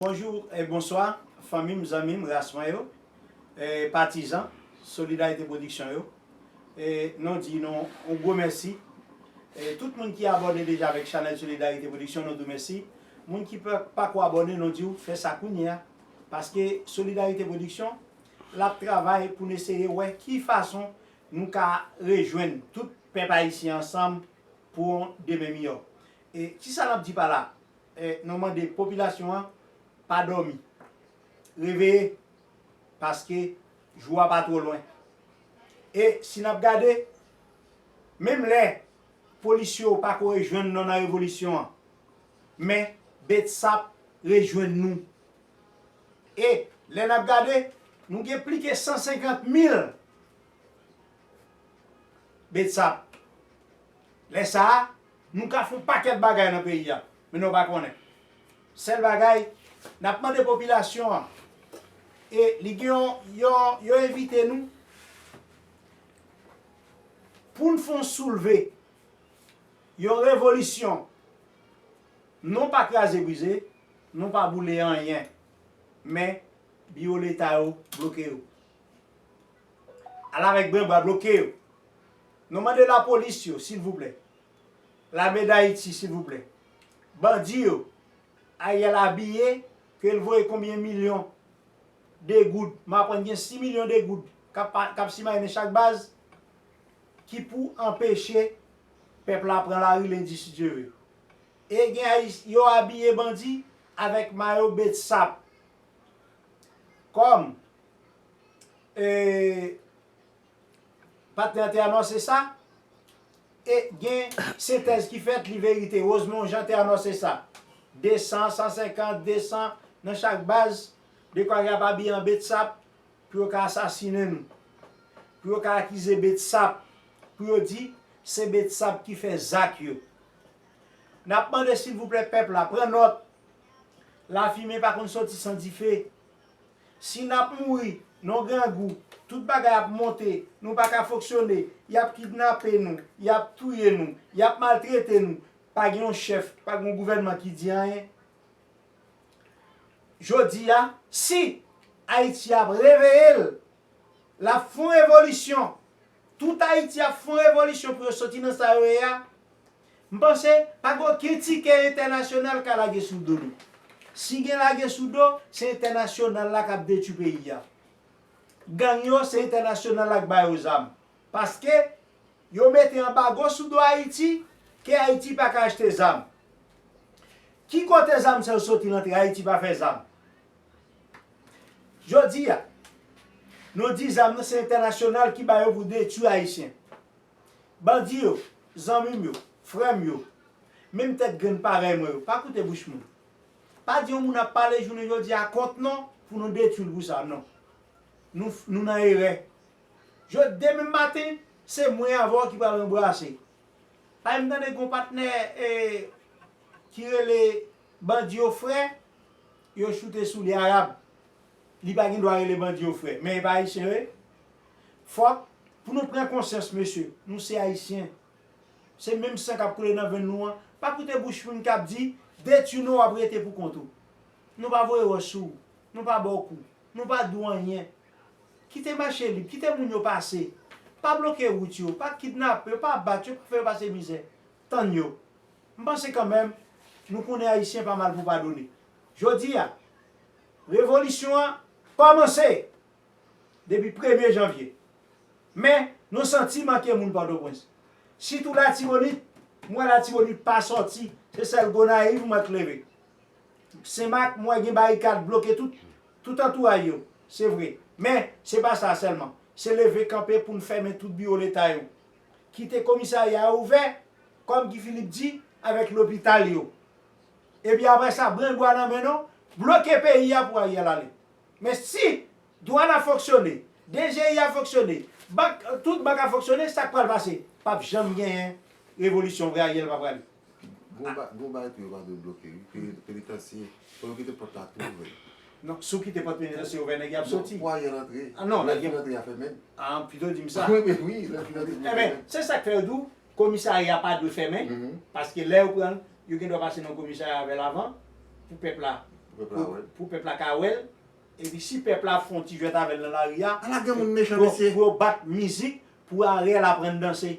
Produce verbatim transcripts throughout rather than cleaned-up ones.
Bonjou e bonswa, fanmi m, zanmi m, ras mwen yo, e patizan Solidarité Production yo. E nou di nou yon gwo mèsi. E tout moun ki abòne deja avèk chanèl Solidarité Production, nou di w mèsi. Moun ki pa, pako abòne, nou di w fè sa kounye a. Paske Solidarité Production, l ap travay pou n eseye wè ki fason nou ka rejwenn tout pèp ayisyen ansanm pou yon demen miyò. E kisa n ap di pa la? E nou mande popilasyon an pa dòmi. Reveye, paske jou a pa twò lwen. E si n ap gade, menm lè polis yo pako rejwenn nou nan revolisyon an, men BTSAP rejwenn nou. E lè n ap gade, nou gen plis ke san senkant mil BTSAP. Lè sa a, nou ka fè yon pakèt bagay nan peyi a, men nou pa konnen. Sèl bagay, n ap mande popilasyon an, e li gen yon, yon, yo envite nou pou n fè yon soulve, yon revolisyon. Non pa kraze brize, non pa boule anyen, men biwo Leta yo bloke yo. Al avèk brenbwa bloke yo. Nou mande lapolis yo, silvouplè. Lame Dayiti, silvouplè. Bandi yo, Ariel abiye, ke l voye konbyen milyon de goud. M aprann gen sis milyon de goud k ap pa, k ap simaye nan chak baz, ki pou anpeche pèp la pran lari lendi, si Dye ve. E gen Ayis-, yo abiye bandi avèk mayo BTSAP. Kòm, e, patnè an te anonse sa, e gen sentèz ki fèt, li verite. Rosemond Jean te anonse sa. De san, san senkant, de san nan chak baz, dekwa y ap abiye an BTSAP pou yo ka asasinen nou, pou yo ka akize BTSAP, pou yo di se BTSAP ki fè zak yo. N ap mande silvouplè pèp la, pran nòt, lafimen pa konn soti san dife. Si n ap mouri nan grangou, tout bagay ap monte, nou pa ka fonksyone, y ap kidnape nou, y ap touye nou, y ap maltrete nou, pa gen yon chèf, pa gen yon gouvènman ki di anyen. Jodi a, si Ayiti ap reveye l, l ap fè yon revolisyon, tout Ayiti ap fè yon revolisyon pou yo soti nan sa yo ye a, m panse pa gen okenn tikè entènasyonal ka lage sou do nou. Si gen lage sou do, se entènasyonal la k ap detwi peyi a. Gang yo, se entènasyonal la k ba yo zam. Paske yo mete anbago sou do Ayiti, ke Ayiti pa ka achte zam. Ki kote zam sa yo soti rantre? Ayiti pa fè zam. Jodi a, nou di zam nan se entènasyonal ki ba yo pou detwi Ayisyen. Bandi yo, zanmi m yo, frè m yo, menm tèt grenn parèy mwen yo, pa koute bouch moun. Pa di yon moun ap pale jounen jodi a kont non pou nou detwi l pou sa, non. Nou, nou nan erè. Jodi demen maten, se mwen avè w ki pral anbrase. Pa m tande gon patnè, e, ki rele bandi yo frè, yo choute sou li arab. Li pa gen dwa rele bandi yo frè. Men e pa ayisyen yo ye. Fòk pou nou pran konsyans, mesye, nou se ayisyen. Se menm san k ap koule nan venn nou an. Pa koute bouch moun k ap di, detwi nou, w ap rete pou kont ou. Nou pa voye wòch sou ou. Nou pa ba w kou. Nou pa di w anyen. Kite mache lib, kite moun yo pase. Pa bloke wout yo, pa kidnape yo, pa bat yo, pa fè yo pase mizè. Tann yo. M panse kanmenm, nou konnen ayisyen pa mal pou padone. Jodi a, revolisyon an kòmanse depi premye janvye. Men, nou santi manke moun Pòtoprens. Sitou Latibonit, m wè Latibonit pa sòti, se sèl Gonayiv m wè k leve. Senmak, m wè gen barikad bloke tout, tout antouray yo, se vre. Men, se pa sa sèlman. Se leve kanpe pou n fèmen tout biwo Leta yo. Kite komisarya yo ouvè, kòm Guy Philippe di, avèk lopital yo. Epi apre sa, brenbwa nan men nou, bloke peyi a pou Ariel ale. Men si dwàn ap fonksyone, D G I ap fonksyone, bank, tout bank ap fonksyone, sa k pral pase? P ap janm genyen revolisyon vre, Ariel pa prale. Gon ba-, gon bagay tou yo pa dwe bloke, wi. Pe-, penitansye, fò yo kite pòt la tou ouvè. Non, si w kite pòt penitansye ouvè, nèg y ap soti. Non, pou Ariel antre, ah, non, lè l fin antre, y a fèmen l. Ah, pito di m sa. Wi, men wi, lè l fin antre, y a fèmen l. Eben, se sa k fè yo di w, komisarya pa dwe fèmen, paske lè yo pran l, yo gen dwa pase nan komisarya avè l avan, pou pèp la Pou, pou pèp la ka wè l. Epi si pèp la fè yon ti jwèt avè l nan lari a, ala gen moun mechan, pou, mesye, pou yo bat mizik, pou Ariel aprann danse.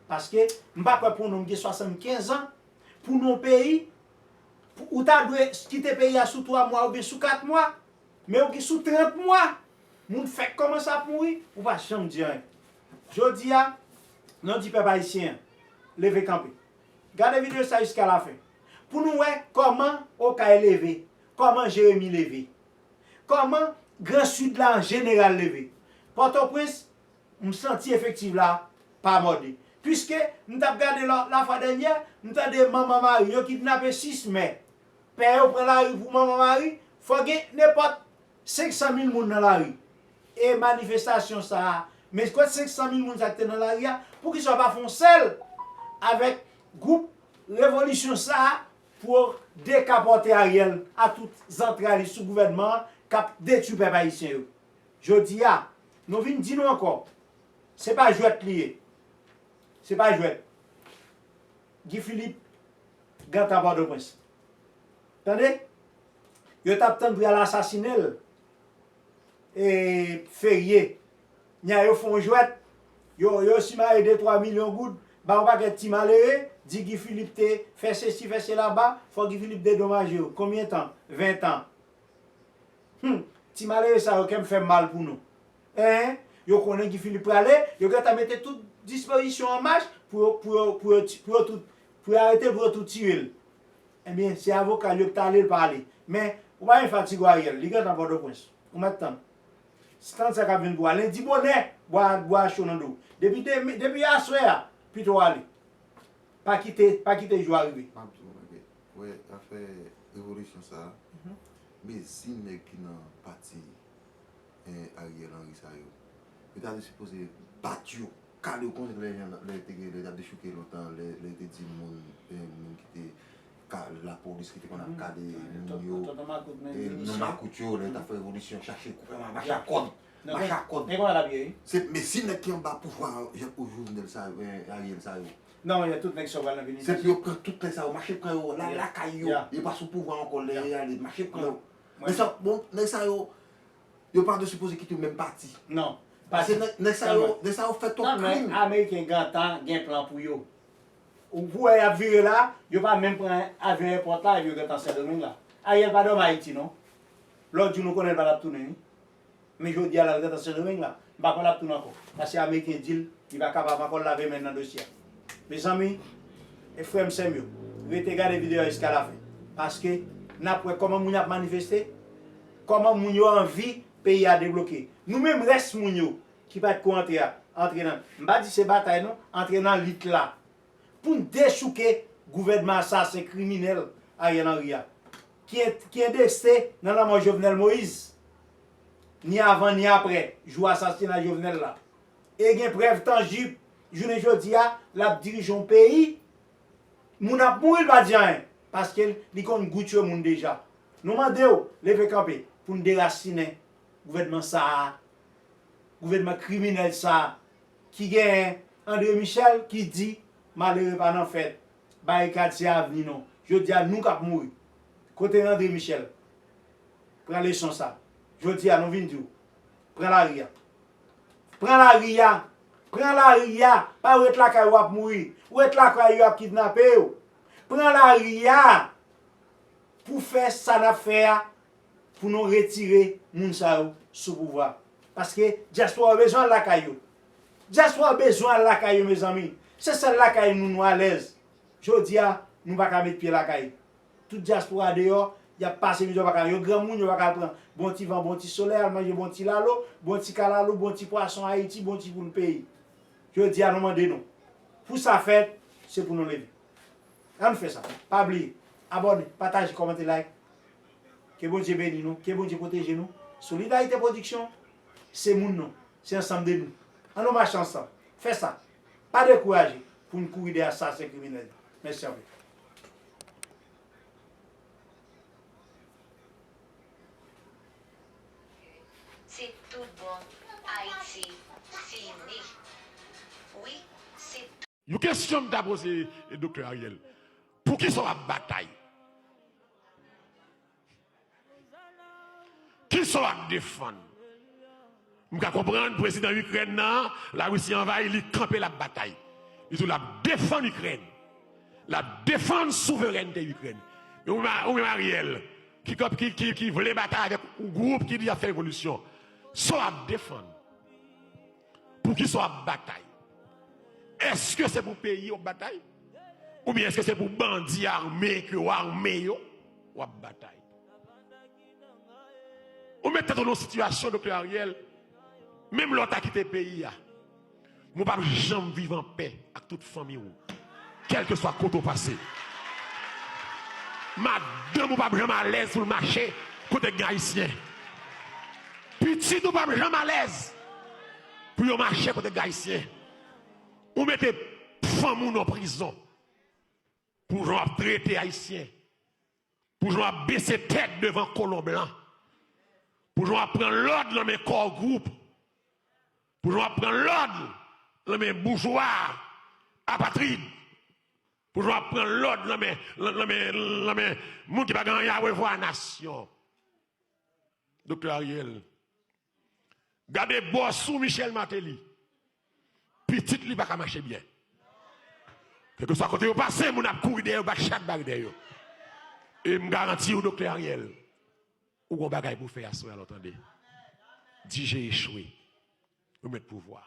Paske m pa kwè pou yon nonm gen swasannkenz an, pou nou peyi, pou, ou ta dwe kite peyi a sou twa mwa oubyen sou kat mwa, men ou ki sou trant mwa, moun fèk kòmanse ap mouri, ou pa janm di anyen. Jodi a, nou di pèp ayisyen an, leve kanpe. Gade videyo sa jiska lafen. Pou nou wè kòman Okay leve, kòman Jeremi leve, kòman Gran Sid la an jeneral leve. Pòtoprens, m santi efektif la pa mòde. Piske m t ap gade la, lafwa dènyè, m tande Manman Mari, yo kidnape sis mè. Pè yo pran lari pou Manman Mari, fò gen nenpòt senk san mil moun nan lari. E manifestasyon sa a, men kot senk san mil moun sa ki te nan lari a, poukisa yo pa fè yon sèl avèk gwoup revolisyon sa a pou yo dekapòte Ariel ak tout zantray li sou gouvènman an k ap detwi pèp ayisyen yo? Jodi a, nou vin di nou ankò, se pa jwèt li ye. Se pa jwèt. Guy Philippe gentan Pòtoprens. Tande? Yo t ap tann pou y al asasinen l. E, Ferye. Nya yo fè yon jwèt. Yo, yo simaye de twa milyon goud, ba yon pakèt ti malere, di Guy Philippe te fè sesi, fè sela, ba, fò Guy Philippe dedomaje yo. Konbyen tan? Ven tan. Hum, ti malere sa yo, kè m fè m mal pou nou. Hein? Yo konnen Guy Philippe prale, yo gentan mete tout dispozisyon an mach pou yo, pou yo, pou yo ti-, pou yo tout, pou yo arete l, pou yo tout tiye l. Ebyen, se avoka l yo ki t ale, l pa ale. Men, ou pa gen fatig Ariel, li gentan Pòtoprens. Ou mèt tann. Tann sa k ap vin pou a. Lendi bonè, bwa, bwa cho nan do w. Depi demen, depi aswè a, pito w ale. Pa kite, pa kite jou a rive. M ap di w yon bagay. Wè, afè revolisyon sa a, mhm, mezi nèg ki nan pati, eh, Ariel Henry sa yo, yo ta dwe sipoze bat yo, kale yo konsa lè, lè te gen, lè t ap dechouke lontan, lè, lè te di moun, eh, moun ki te ka, lapolis ki te konn ap, mhm, kale, eh, moun yo, tonton makout, eh, nan makout yo, lè yo t ap fè revolisyon, chache koupe, mache ak kòd. Mache ak kòd. Men kòman l ap ye, wi? Se, men si nèg ki anba pouvwa Jean, Jovenel sa yo, eh, Ariel sa yo. Non, y a tout nèg sa yo pral nan pini. Se pou yo pran tout nèg sa yo, mache pran yo, la, yeah, lakay yo. Yeah. Yo pa sou pouvwa ankò, lè, yeah, yo ale, mache pran yo. Mwen, men sa, bon, nèg sa yo, yo pa dwe sipoze kite yo menm pati. Non. Paske nèg, nèg sa yo, nèg sa yo fè twòp krim. Ameriken gentan gen plan pou yo. Ou, pou wè y ap vire la, yo pa menm pran avyon èpòt la, yo gentan Sendomeng la. Ariel pa dòmi Ayiti, non. Lòt jou nou konnen l pa t ap tounen, wi. Men jodi a la, l gentan Sendomeng la. M pa kwè l ap tounen ankò. Paske Ameriken di l, li pa kapab ankò, l lave men l nan dosye a. Mezanmi, e frè m, sè m yo, rete gade videyo a jiska lafen. Paske n ap wè kòman moun yo ap manifeste, kòman moun yo anvi peyi a debloke. Nou menm rès moun yo ki pa t ko antre a, antre nan, m pa di se batay non, antre nan lit la. Pou n dechouke gouvènman asasen kriminèl Ariel Henry a, ki en-, ki endekse nan lanmò Jovenel Moïse, ni avan ni aprè jou asasina Jovenel la. E gen prèv tanjib, jounen jodi a, l ap dirije yon peyi, moun ap mouri, l pa di anyen, paske li konn goute moun deja. Nou mande w, leve kanpe pou n derasinen gouvènman sa a, gouvènman kriminèl sa a, ki genyen André Michel ki di, malere pa nan fèt, barikad se avni nou. Jodi a, nou k ap mouri. Kote André Michel? Pran leson sa. Jodi a, nou vin di w, pran lari a. Pran lari a. Pran lari a. Pa ret lakay ou ap mouri. Ou ret lakay yo ap kidnape w. Pran lari a pou fè sa n ap fè a, pou nou retire moun sa yo sou pouvwa. Paske dyaspora yo bezwen al lakay yo. Dyaspora yo bezwen al lakay yo, mezanmi. Se sèl lakay nou nou alèz. Jodi a, nou pa ka met pye lakay. Tout dyaspora deyò, y ap pase mizè, yo pa ka, yo granmoun, yo pa ka al pran bon ti van, bon ti solèy, al manje bon ti lalo, bon ti kalalou, bon ti pwason Ayiti, bon ti poul peyi. Jodi a, nou mande nou. Pou sa fèt, se pou nou leve. Ann fè sa. Pa bliye, abòne, pataje, kòmante, like. Ke Bondye beni nou, ke Bondye pwoteje nou. Solidarité Production, se moun nou, se ansanm de nou. Ann nou mache ansanm. Fè sa. Pa dekouraje pou n kouri dèyè asasen kriminèl. Mèsi anpil. Se tout bon, Ayiti fini. Wi, se tout. Yon kesyon m ta poze Doktè Ariel. Poukisa w ap batay? Kisa w ap defann? M ka konprann prezidan Ikrèn nan, Larisi anvayi, li kanpe, l ap batay. Li di w l ap defann Ikrèn. L ap defann souverènte Ikrèn. Men ou menm, ou menm Ariel, ki, ki, ki, ki vle batay avèk yon gwoup ki di y ap fè revolisyon. Sa w ap defann? Poukisa w ap batay? Èske se pou peyi w ap batay? Oubyen èske se pou bandi ame ke w ame yo w ap batay? Ou met tèt ou nan yon sitiyasyon, Doktè Ariel, menm lè w ta kite peyi a, men w p ap janm viv anpè ak tout fanmi w, kèlkeswa kote w pase. Madanm ou p ap janm alèz pou l mache kote gen Ayisyen. Pitit ou p ap janm alèz pou yo mache kote gen Ayisyen. Ou mete fanmi w nan prizon pou jan w ap trete Ayisyen, pou jan w ap bese tèt devan kolon blan, pou jan w ap pran lòd nan men Core Group, pou jan w ap pran lòd nan men boujwa apatrid, pou jan w ap pran lòd nan men, nan men, nan men moun ki pa gen anyen a revwa a nasyon. Doktè Ariel, gade bòs ou Michel Martelly. Pitit li pa ka mache byen. Kèlkeswa kote yo pase, moun ap kouri dèyè yo, bat chat bare dèyè yo. E m garanti w, Doktè Ariel, ou gon bagay pou w fè aswè a, lè w tande. Di j'ai échoué. Remèt pouvwa.